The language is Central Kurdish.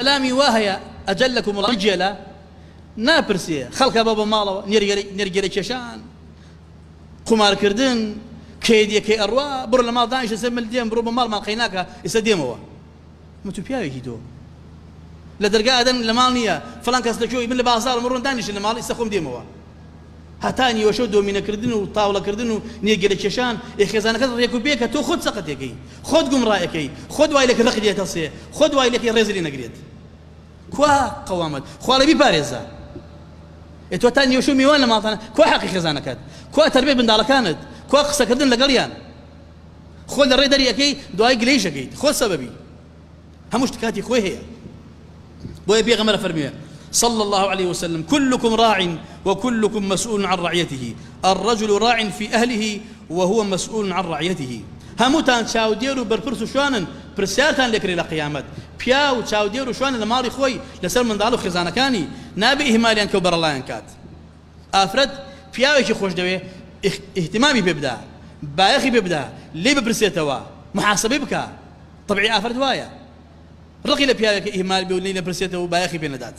بەلامی وا هەیە اجلکم اللە گێلە ناپرسێ خەڵکە بە بۆ ماڵەوە نێرگێلە کێشان قومارکردن کەی دێ کەی ئەڕوا بڕۆ لە ماڵ دانیشە سەر مل دێم بڕۆ بۆ ماڵمان قەیناکە ئیستا دێمەوە من تو پیاوێکی تۆ لە دەرگا ئەدەن لە ماڵ نییە فڵان کەس لە کوێی من لە بازاڕم ڕۆن دانیشن لە ماڵ ئیستا خۆم دێمەوە هەتا نیوەشەو دۆمینەکردن و تاوڵەکردن و نێرگەلە کێشان ئێ خێزانەکەت ڕێک و پێکە تۆ خۆت سەقەتێکەی خۆت گومڕایەکەی خۆت وای لەکە ڕقی لێت هەڵسێ خۆت وای لەکەی ڕێزی لێ نەگرێت کوا قەوامەت خوا لە بیپارێزە ئێ تۆ تا نیوەشەو میوان لە ماڵتانە کوا حەقی خێزانەکەت کوا تەربیەت منداڵەکانت کوا قسەکردن لەگەڵیان خۆت لە ڕێ دەری ئەکەی دوای گلەیش ئەکەیت خۆت سەبەبی هەموو شت کاتی خۆی هەیە بۆیە پێغەمبەر فەرمووێ صلى الله عليه وسلم كلكم راع وكلكم مسؤول عن رعيته الرجل راع في أهله وهو مسؤول عن رعيته هەمووتان چاودێر و بەرپرس و شوانن پرسیارتان لێکرێ لە قیامەت پیاو چاودێر و شوانە لە ماڵی خۆی لەسەر منداڵ و خێزانەکانی نابێ ئیهمالیان کە و بەرەڵایان کات ئافرەت پیاوێکی خۆش دەوێ ئیهتمامی پێ بدا بایەخی پێ بدا لێی بپرسێتەوە محاسبەی بکا تەبعی ئافرەت وایە ڕقی لە پیاوێکە ئیهمال بێ و لێی نەپرسێتەوە و بایەخی پێ نەدات.